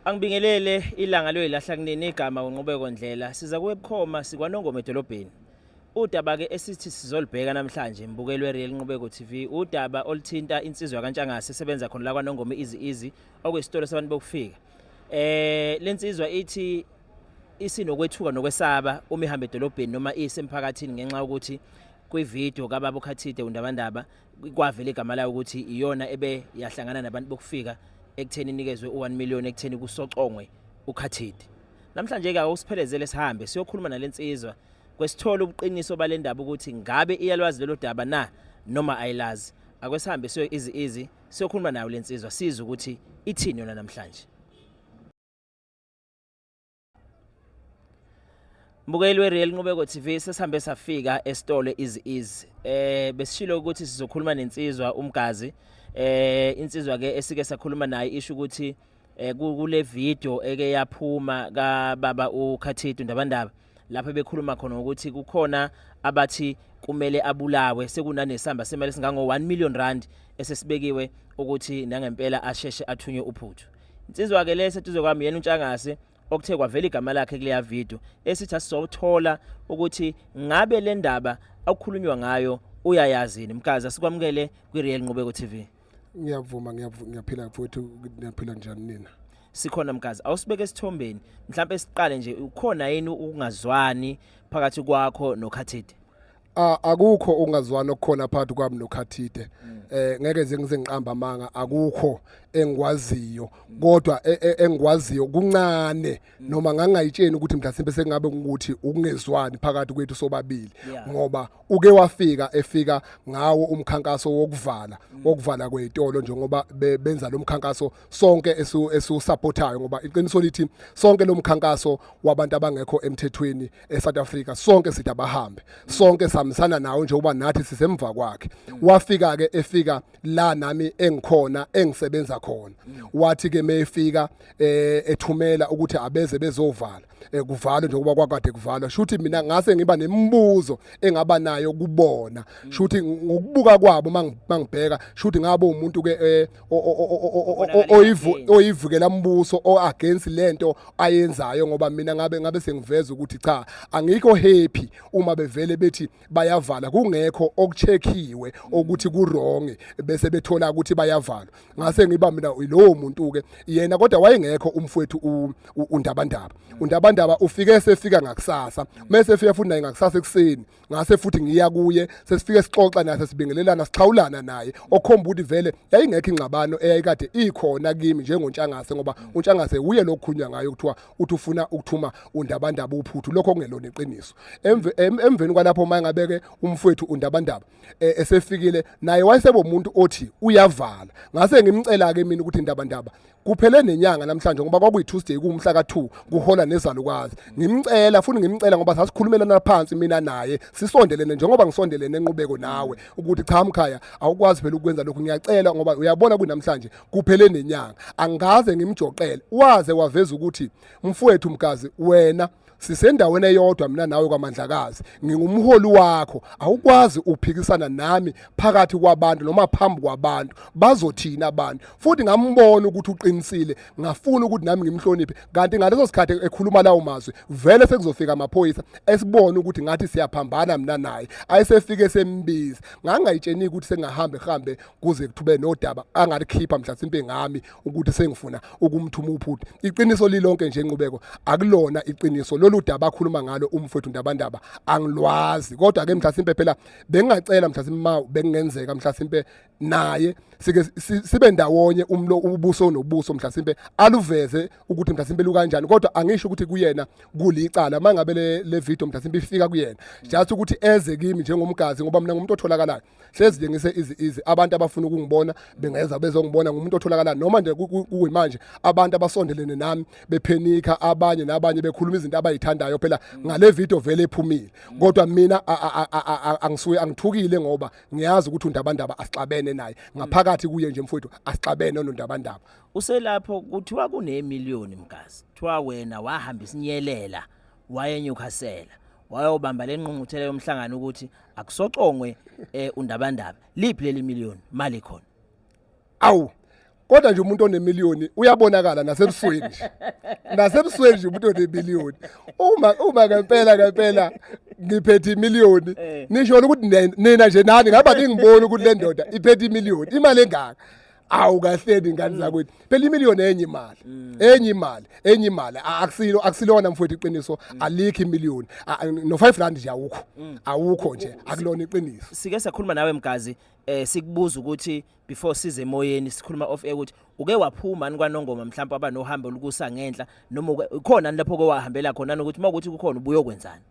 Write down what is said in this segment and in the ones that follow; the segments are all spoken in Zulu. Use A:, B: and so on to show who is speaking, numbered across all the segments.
A: Angibingelele ilanga loyilahla kunini igama uNqubeko Ndlela siza kuwe bukhoma sikwaNongoma edolobheni. Udaba ke esithi sizolibheka namhlanje mbukelwe Real Nqubeko TV udaba oluthinta insizwa kaNtshangase esebenza khona la kwaNongoma Easy Easy okuyisitolo sabantu bokufika. Lensizwa ithi isinokwethuka nokwesaba uma ihamba edolobheni noma isemphakathini ngenxa yokuthi kwivideo kababa uKhathide uNdabandaba kwavela igama layo ukuthi iyona ebe yahlangana nabantu bokufika ekutheni inikezwe u1 million ekutheni kusocongwe uKhathide. Namhlanje ke awusiphelezele sihambe siyokhuluma nalensizwa kwesithola ubuqiniso balendaba ukuthi ngabe iyalwazi lelo daba na noma ayilazi. Akwesihambe siyo easy easy siyokhuluma nayo lensizwa sizwe ukuthi ithini yona namhlanje. Mbukeli weReal Nqubeko TV sesihambe safika esitolo Easy Easy. Besishilo ukuthi sizokhuluma nensizwa uMgazi. Insizwa ke esike sakhuluma naye isho ukuthi kule video eke yaphuma ka baba uKhathitu Ndabandaba lapho bekhuluma khona ukuthi kukhona abathi kumele abulawe sekunanesamba semali esingango 1 million rand esesibekiwe ukuthi nangempela asheshe athunywe uphuthu. Insizwa ke leseduze kwami yena uNtshangase okuthe kwavela igama lakhe kuleya video esithi asizothola ukuthi ngabe le ndaba akukhulunywa ngayo uyayazi yini. Mgazi, asikwamukele kwi-Real Nqubeko TV.
B: Ngiyavuma, ngiyaphila mfowethu, niyaphila njani nina?
A: Sikhona Mgazi, awusibeke esithombeni mhlawumbe siqale nje, ukhona yini ukungazwani phakathi kwakho noKhathide?
B: Akukho ukungazwani okukhona phakathi kwami noKhathide. Ngeke nje ngize ngiqamba amanga, akukho engikwaziyo, kodwa engikwaziyo kuncane noma ngangingayitsheni ukuthi mhlasimpe sengabe ukuthi ukungezwani phakathi kwethu sobabili, ngoba uke wafika efika ngawo umkhankaso wokuvala wokuvala kwezitolo njengoba benza lo mkhankaso sonke esiwusupportayo, ngoba iqiniso lithi sonke lo mkhankaso wabantu abangekho emthethweni eSouth Africa sonke sithi abahambe, sonke sihambisana nawo njengoba nathi sisemva kwakhe. Wafika ke efika la nami engikhona engisebenza khona, wathi ke mayefika ethumela ukuthi abeze bezovala, kuvalwe njengoba kwakade kuvalwa. Shuthi mina ngase ngiba nemibuzo engaba nayo kubona, shuthi ngokubuka kwabo mangibheka shuthi ngabe umuntu ke oyivukela mbuso o against lento ayenzayo, ngoba mina ngabe sengiveza ukuthi cha, angikho happy uma bevele bethi bayavala kungekho okucheckiwe ukuthi ku wrong bese bethola ukuthi bayavala. Ngase ngiba mina lowo muntu ke yena, kodwa wayengekho umfowethu uNdabandaba. uNdabandaba ufike sefika ngakusasa, mase efika futhi naye ngakusasa ekuseni ngase futhi ngiya kuye, sesifike sixoxa naye, sesibingelelana, sixhawulana naye, okhomba ukuthi vele yayingekho ingxabano eyayikade ikhona kimi njengoNtshangase, ngoba uNtshangase uye lokukhulunywa ngayo kuthiwa uthi ufuna ukuthuma uNdabandaba uphuthu, lokho kungelona iqiniso. Emveni kwalapho mayengabeke umfowethu uNdabandaba esefikile naye wayesebe umuntu othi uyavala, ngase ngimcela ke mina ukuthi Ndabandaba kuphele nenyanga namhlanje, ngoba kwakuyi Tuesday kuwumhla ka2 kuhola nezalukazi, ngimcela futhi ngimcela ngoba sasikhulumelana phansi mina naye sisondelene njengoba ngisondelene enqubeko nawe, ukuthi cha mkhaya awukwazi phela ukwenza lokhu, ngiyacela ngoba uyabona kunamhlanje kuphele nenyanga, angaze ngimjoqele. Waze waveza ukuthi mfowethu Mgazi wena sisendaweni eyodwa mina nawe kwaMandlakazi, ngingumholi wakho, awukwazi uphikisana nami phakathi kwabantu noma phambi kwabantu, bazothina abantu. Futhi ngambona ukuthi uqinisile, ngafuna ukuthi nami ngimhloniphe, kanti ngaleso sikhathi ekhuluma lawo mazwi vele sekuzofika amaphoyisa esibona ukuthi ngathi siyaphambana mina naye, ayesefike sembiza. Ngangayitsheni ukuthi sengahambe hambe kuze kuthube nodaba angalikhipha mhlasimpe ngami ukuthi sengifuna ukumthuma uphuthu. Iqiniso lilonke nje Nqubeko, akulona iqiniso lolu daba akhuluma ngalo umfowethu Ndabandaba, angilwazi. Kodwa ke mhlasimpe phela bengingacela mhlasimpe ma bekungenzeka mhlasimpe naye sike sibe ndawonye umlo ubuso nobuso mhlasimpe aluveze ukuthi mhlasimpe lukanjani, kodwa angisho ukuthi kuyena kulicala mangabe le video mhlasimpe ifika kuyena, just ukuthi eze kimi njengomgazi, ngoba mina ngumuntu otholakalayo hlezi nje ngise easy easy, abantu abafuna ukungibona bengeza bezongibona, ngumuntu otholakala noma nje kuyimanje abantu abasondelene nami bephenika, abanye nabanye bekhuluma izinto abayithandayo phela ngale video vele ephumile, kodwa mina angisuye angithukile ngoba ngiyazi ukuthi uNdabandaba asixabene naye ngaphakathi kuye nje mfowethu, asixabene noNdabandaba.
A: Uselapho kuthiwa kunemiliyoni Mgazi, kuthiwa wena wahamba isinyelela waye eNewcastle wayobamba lenqungquthela yomhlangano ukuthi akusocongwe uNdabandaba, liphi leli million mali khona?
B: Awu Kodwa nje umuntu onemiliyoni uyabonakala nasebusweni nje. Nasebusweni nje umuntu onemiliyoni. Uma ngempela ngempela ngiphethe imiliyoni, nisho ukuthi nina nje nani ngaba ningibona ukuthi le ndoda iphethe imiliyoni, imali engaka. Awu kahleni ingane zakwethu. Phela imiliyoni enye imali. Enye imali, enye imali. Akusilo, akusilona mfowethu iqiniso, alikho imiliyoni. No 5 rand nje awukho. Awukho nje, akulona iqiniso.
A: Sike sakhuluma nawe Mgazi, sikubuza ukuthi before size emoyeni sikhuluma off air ukuthi uke waphuma ni kwaNongoma, mhlawumbe abanohambo olukusa ngenhla, noma khona lapho ke wahambela khona, nokuthi mawukuthi kukhona ubuyokwenzani?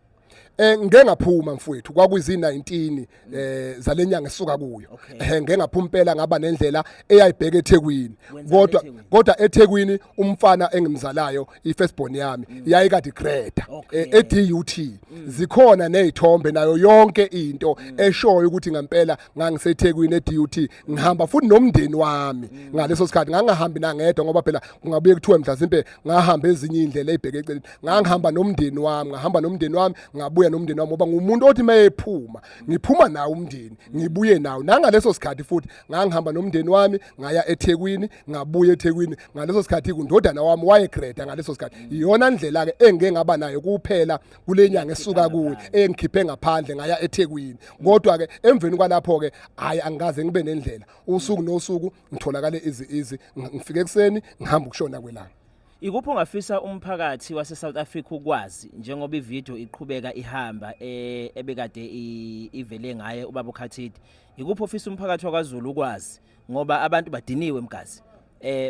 B: Ngeke ngaphuma mfowethu, kwakuyizi 19 zalenyanga esuka kuyo. Ngeke ngaphuma impela, ngaba nendlela eyayibheka eThekwini.
A: Wenzani
B: Kodwa
A: eThekwini?
B: Kodwa eThekwini umfana engimzalayo, ifirstborn yami, yayikade grade eDUT. Zikhona nezithombe nayo yonke into eshoyo ukuthi ngempela ngangiseThekwini eDUT, ngihamba futhi nomndeni wami ngaleso sikhathi. Ngangahambi nangedwa, ngoba phela kungabuye kuthiwe mhlasimpe ngahamba ezinye indlela ezibheke eceleni. Ngangihamba nomndeni wami, ngahamba nomndeni wami, ngabuya nomndeni wami, ngoba ngumuntu othi mayephuma ngiphuma nawo umndeni, ngibuye nawo. Nangaleso sikhathi futhi ngangihamba nomndeni wami, ngaya eThekwini, ngabuya eThekwini. Ngaleso sikhathi kundodana wami wayegrade ngaleso sikhathi. Iyona ndlela ke engike ngaba nayo kuphela kule nyanga esuka kuyo, engikhiphe ngaphandle ngaya eThekwini. Kodwa ke emveni kwalapho ke hayi, angikaze ngibe nendlela. Usuku nosuku ngitholakale izi ngifike ekseni, ngihamba ukushona kwelanga.
A: Ikuphi ongafisa umphakathi wase South Africa ukwazi njengoba ivideo iqhubeka ihamba ebekade ivele ngaye ubaba uKhathide? Ikuphi ofisa umphakathi wakwaZulu ukwazi, ngoba abantu badiniwe Mgazi,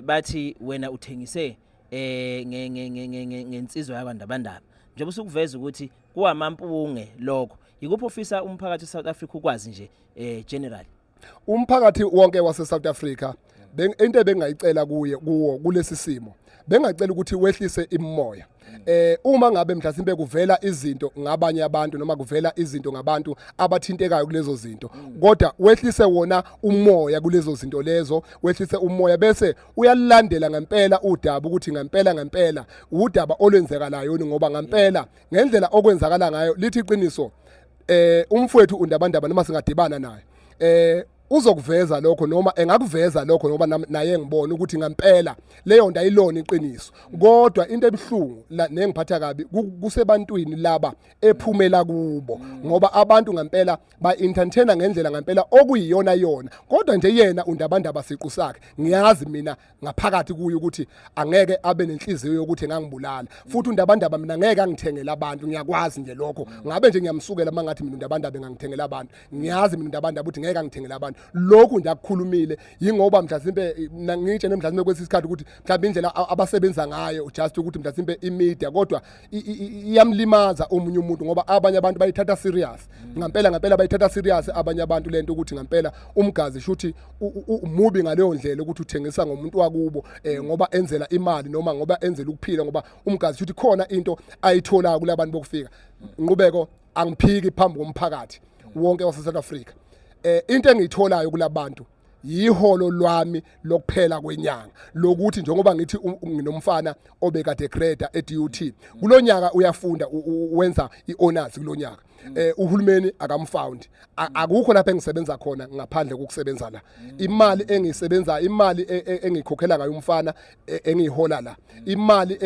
A: bathi wena uthengise nge nge nge nge ngensizwa yakwaNdabandaba, njengoba usukuveza ukuthi kuwamampunge lokho? Ikuphi ofisa umphakathi weSouth Africa ukwazi nje general?
B: Umphakathi wonke wase South Africa, into ebengayicela kuye kuwo kulesi simo, bengacela ukuthi wehlise imoya. Uma ngabe mhlasimbe kuvela izinto ngabanye abantu noma kuvela izinto ngabantu abathintekayo kulezo zinto, kodwa wehlise wona umoya kulezo zinto lezo, wehlise umoya bese uyalandela ngempela udaba ukuthi ngempela ngempela udaba olwenzekalayo, ngoba ngempela ngendlela okwenzakala ngayo, lithi iqiniso, umfowethu uNdabandaba noma singadibana naye uzokuveza lokho noma engakuveza lokho, ngoba naye ngibona ukuthi ngempela leyo nto ayilona iqiniso. Kodwa into ebuhlungu nengiphatha kabi kusebantwini laba ephumela kubo, ngoba abantu ngempela ba-entertainer ngendlela ngempela okuyiyona yona. Kodwa nje yena uNdabandaba siqu sakhe, ngiyazi mina ngaphakathi kuye ukuthi angeke abe nenhliziyo yokuthi ngangibulala. Futhi uNdabandaba mina ngeke angithengele abantu, ngiyakwazi nje lokho. Ngabe nje ngiyamsukela mangathi mina uNdabandaba engangithengela abantu. Ngiyazi mina uNdabandaba ukuthi ngeke angithengele abantu. Lokhu nje akukhulumile yingoba mhlasimpe ngitshene mhlasimpe kwesisikhathi ukuthi mhlawumbe indlela abasebenza ngayo, just ukuthi mhlasimpe imedia, kodwa iyamlimaza omunye umuntu, ngoba abanye abantu bayithatha serious ngempela ngempela, bayithatha serious abanye abantu lento ukuthi ngempela uMgazi shuthi umubi ngaleyo ndlela ukuthi uthengisa ngomuntu wakubo ngoba enzela imali noma ngoba enzela ukuphila, ngoba uMgazi shuthi khona into ayitholayo kulabantu bokufika. Nqubeko, angiphiki phambi komphakathi wonke wase South Africa, into engiyitholayo kulabantu yiholo lwami lokuphela kwenyanga, lokuthi njengoba ngithi nginomfana obekade grade eDUT kulonyaka, uyafunda, wenza ihonors kulonyaka, uhulumeni akamfound. Akukho lapho engisebenza khona ngaphandle kokusebenza la. Imali engiyisebenza, imali engikhokhela ngayo umfana, engiyihola la, imali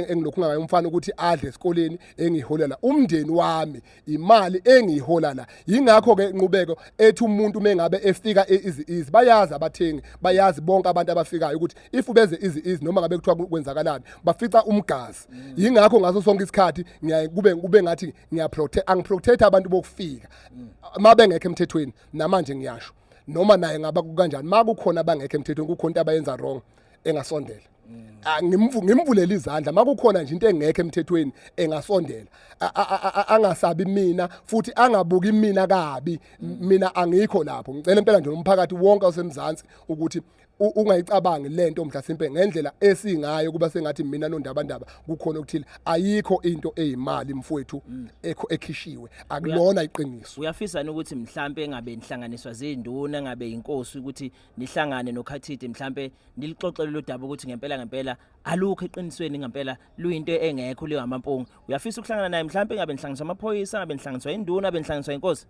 B: engilokhu ngayo umfana ukuthi adle esikoleni, engiyihola la, umndeni wami, imali engiyihola la. Yingakho ke inqubeko ethi umuntu mengabe efika e-Easy Easy, bayazi abathengi, bayazi bonke abantu abafikayo ukuthi if beze Easy Easy, noma ngabe kuthiwa kwenzakalani, bafica uMgazi. Yingakho ngaso sonke isikhathi ngiyaye kube ngathi ngiyaprotect, angiprotect abantu bokufika mabengekho emthethweni. Namanje ngiyasho, noma naye ngaba kanjani, makukhona abangekho emthethweni, kukhona into abayenza wrong, engasondela. Ngimvulela izandla. Makukhona nje into engekho emthethweni, engasondela, angasabi mina futhi angabuki mina kabi. Mina angikho lapho. Ngicela impela nje umphakathi wonke osemzansi ukuthi ungayicabangi lento mhlasimpe ngendlela esingayo, kuba sengathi mina noNdabandaba kukhona okuthile. Ayikho into eyimali mfowethu ekho ekhishiwe, akulona iqiniso.
A: Uyafisa ukuthi mhlambe engabe nihlanganiswa zinduna, engabe inkosi, ukuthi nihlangane noKhathide, mhlambe nilixoxele lo daba ukuthi ngempela ngempela alukho eqinisweni, ngempela luyinto engekho, liyamampunga? Uyafisa ukuhlangana naye, mhlambe engabe nihlanganiswa amaphoyisa, ngabe nihlanganiswa induna, ngabe nihlanganiswa inkosi?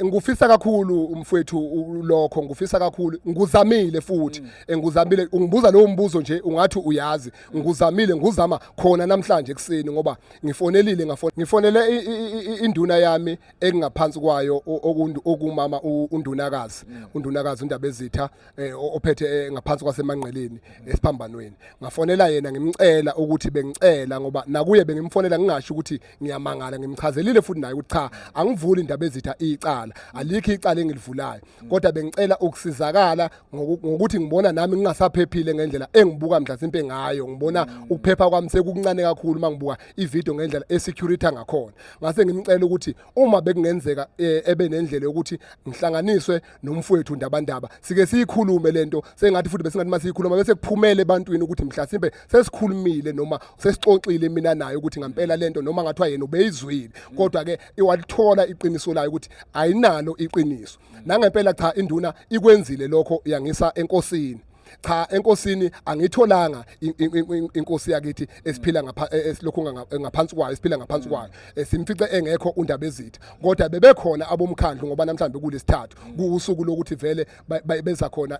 B: Ngufisa kakhulu umfowethu lokho, ngufisa kakhulu, nguzamile futhi. Nguzamile, ungibuza lowo mbuzo nje ungathi uyazi. Nguzamile, nguzama khona namhlanje ekseni ngoba ngifonelile, ngafona ngifonele induna yami engaphansi kwayo, okumama undunakazi, undunakazi uNdabezitha, ophethe ngaphansi kwaseManqeleni esiphambanweni. Ngafonela yena ngimcela ukuthi bengicela, ngoba nakuye bengimfonela ngingasho ukuthi ngiyamangala, ngimchazelile futhi naye ukuthi cha, angivuli iNdabezitha icala, alikho icala engilivulayo, kodwa bengicela ukusizakala ngokuthi ngibona nami ngingasaphephile ngendlela engibuka mhlasimpe ngayo, ngibona ukuphepha kwami sekukuncane kakhulu mangibuka ivideo ngendlela esecurity ngakhona. Ngase ngimcela ukuthi uma bekungenzeka ebe nendlela yokuthi ngihlanganiswe nomfowethu Ndabandaba, sike siyikhulume lento, sengathi futhi besingathi masiyikhuluma bese kuphumele ebantwini ukuthi mhlasimpe sesikhulumile noma sesixoxile mina naye, ukuthi ngempela lento noma ngathiwa yena ubeyizwile, kodwa ke iwalithola iqiniso layo ukuthi ayinalo iqiniso. Nangempela cha, induna ikwenzile lokho, yangisa enkosini. Cha, enkosini angitholanga inkosi yakithi esiphila ngapha, esilokhu ngaphansi kwayo, esiphila ngaphansi kwayo. Simfice engekho uNdabezitha, kodwa bebekhona abomkhandlu, ngoba namhlanje kulesithathu kuusuku lokuthi vele beza khona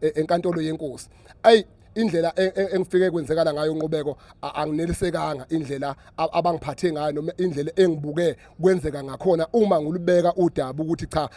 B: enkantolo yenkosi. Ayi, indlela engifike kwenzekala ngayo, Nqubeko, anginelisekanga indlela abangiphathe ngayo noma indlela engibuke kwenzeka ngakhona uma ngilubeka udaba ukuthi cha,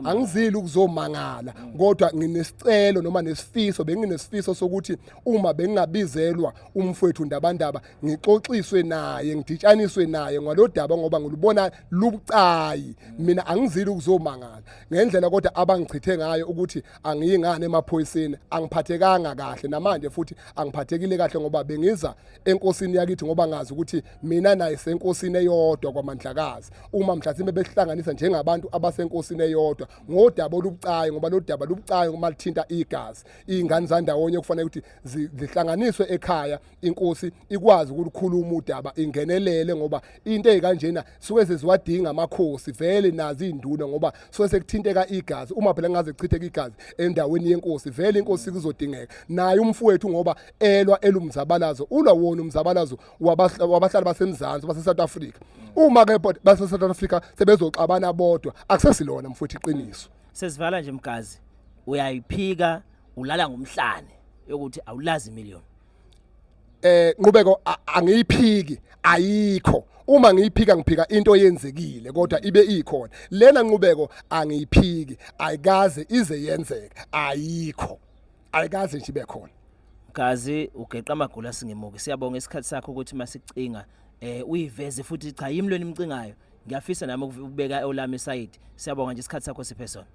B: angizili ukuzomangala, kodwa nginesicelo noma nesifiso, benginesifiso sokuthi uma bengingabizelwa umfowethu Ndabandaba, ngixoxiswe naye, ngiditshaniswe naye ngalodaba, ngoba ngilubona lubucayi. Mina angizili ukuzomangala ngendlela kodwa abangichithe ngayo ukuthi angiyingane emaphoyiseni, angiphathekanga kahle. Namanje futhi angiphathekile kahle, ngoba bengiza enkosini yakithi, ngoba ngazi ukuthi mina naye senkosini eyodwa kwaMandlakazi. Uma mhlasimbe behlanganisa njengabantu abasenkosini eyodwa ngodaba olubucayi, ngoba lo daba lubucayi uma lithinta igazi, iy'ngane zandawonye kufanele ukuthi zihlanganiswe ekhaya, inkosi ikwazi ukulikhuluma udaba, ingenelele, ngoba into ezikanjena suke seziwadinga amakhosi vele nazi izinduna, ngoba suke sekuthinteka igazi. Uma phela ngaze kuchitheka igazi endaweni yenkosi, vele inkosi kuzodingeka naye umfowethu, ngoba elwa elumzabalazo, ulwa wona umzabalazo wabahlali baseMzansi, base South Africa. Uma ke base South Africa sebezoxabana bodwa, akusesilona mfowethu iqiniso.
A: Sesivala nje, Mgazi, uyayiphika, ulala ngomhlane yokuthi awulazi million?
B: Nqubeko, angiyiphiki, ayikho. Uma ngiyiphika, ngiphika into eyenzekile, kodwa ibe ikhona lena. Nqubeko, angiyiphiki, ayikaze ize yenzeke, ayikho, ayikaze nje ibe khona.
A: Mgazi, ugeqa amagula singemuki. Siyabonga isikhathi sakho ukuthi masicinga uyiveze futhi cha, yimi lweni imcingayo, ngiyafisa nami ukubeka olami side. Siyabonga nje isikhathi sakho siphe sona.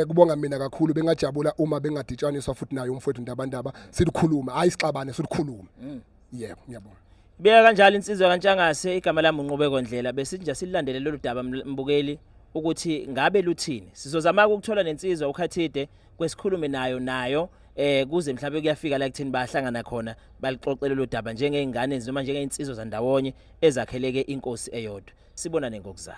B: Kubonga mina kakhulu. Bengajabula uma bengaditshaniswa futhi naye umfowethu Ndabandaba, silikhulume, hayi sixabane, silikhulume. Yebo, ngiyabonga.
A: Beka kanjalo insizwa kaNtshangase. Igama lami uNqubeko Ndlela. Besithi nje silandele lolu daba, mbukeli, ukuthi ngabe luthini. Sizozama ukuthola nensizwa uKhathide kwesikhulume nayo kuze mhlawumbe kuyafika la kuthini bahlangana khona, balixoxele lolu daba njengezingane noma njengeinsizwa zandawonye ezakheleke inkosi eyodwa. Sibonane ngokuzayo.